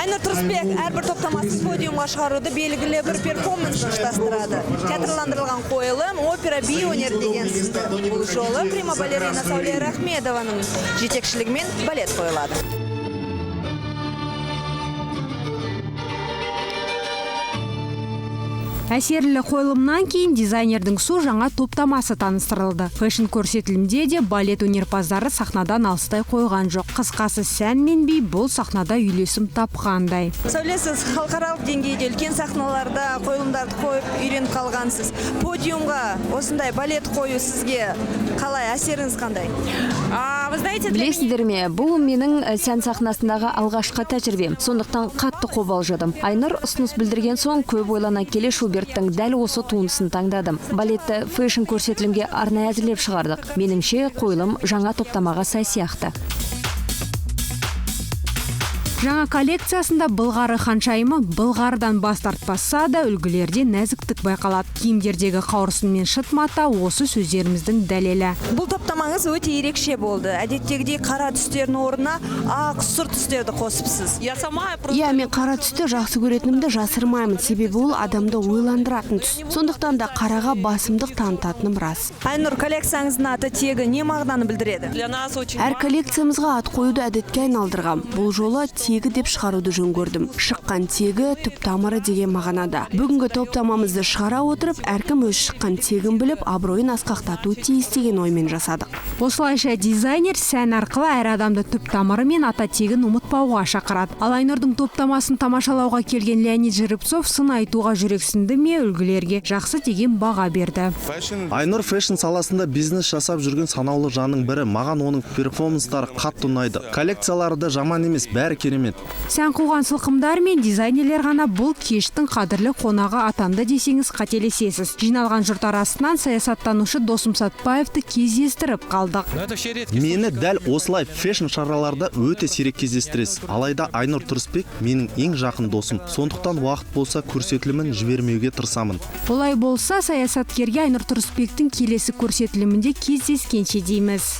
Айнұр Тұрысбек әрбір топтамасын подиумға шығаруды белгілі бір перформанс ұштастырады. Театрландырылған қойылым, опера, би өнері деген сынды. Бұл жолы прима балерина Сәуле Рахмедованың жетекшілігімен балет қойылады. Әсерлі қойылымнан кейін дизайнердің су жаңа топтамасы таныстырылды. Фэшн көрсетілімде де балет өнерпаздары сахнадан алыстай қойған жоқ. Қысқасы, сән мен би бұл сахнада үйлесім тапқандай. Сәуле, сіз халықаралық деңгейде үлкен сахналарда қойылымдарды қойып үйреніп қалғансыз. Подиумға осындай балет қою сізге қалай, әсеріңіз қандай? Вы знаете, для Білесіздер ме, бұл менің сән сахнасындағы алғашқы тәжірибем. Сондықтан қатты қобалжыдым. Айнұр ұсыныс білдірген соң, көп ойлана келе Шуберттің дәл осы туындысын таңдадым. Балетті фэшн көрсетілімге арнайы әзірлеп шығардық. Меніңше, қойылым жаңа топтамаға сай сияқты. Жаңа коллекциясында былғары ханшайымы былғарыдан бас тартпаса да, үлгілерде нәзіктік байқалады. Киімдердегі қауырсын мен шыт мата осы сөздеріміздің дәлелі. Бұл топтамаңыз өте ерекше болды. Әдеттегідей қара түстердің орнына ақ, сұр түстерді қосыпсыз. Я сама просто. Иә, мен қара түсті жақсы көретінімді жасырмаймын, себебі ол адамды ойландыратын түс. Сондықтан да қараға басымдық танытатыным рас. Айнұр, коллекцияңыздың аты тегі не мағынаны білдіреді? Для нас очень Әр коллекциямызға ат қоюды әдетке айналдырғам. Бұл жолы тегі деп шығаруды жөн көрдім. Шыққан тегі, түп тамыры деген мағынада. Бүгінгі топтамамызды шығара отырып, әркім өз шыққан тегін біліп, абыройын асқақтатуы тиіс деген оймен жасадық. Осылайша дизайнер сән арқылы әр адамды түп тамыры мен ата тегін ұмытпауға шақырады. Ал Айнұрдың топтамасын тамашалауға келген Леонид Жеребцов сын айтуға жүрексінді ме, үлгілерге жақсы деген баға берді. Айнұр фэшн саласында бизнес жасап жүрген санаулы жанның бірі. Маған оның перформанстары қатты ұнайды. Коллекциялары да жаман емес, бәрі керемет. Сән қуған сылқымдар мен дизайнерлер ғана бұл кештің қадірлі қонағы атанды десеңіз, қателесесіз. Жиналған жұрт арасынан саясаттанушы Досым Сатпаевты кездестіріп қалдық. Но это вообще редкий Мені дәл осылай фэшн шараларда өте сирек кездестіресіз. Алайда Айнұр Тұрысбек менің ең жақын досым. Сондықтан уақыт болса, көрсетілімін жібермеуге тырысамын. Олай болса, саясаткерге Айнұр Тұрысбектің келесі көрсетілімінде кездескенше дейміз.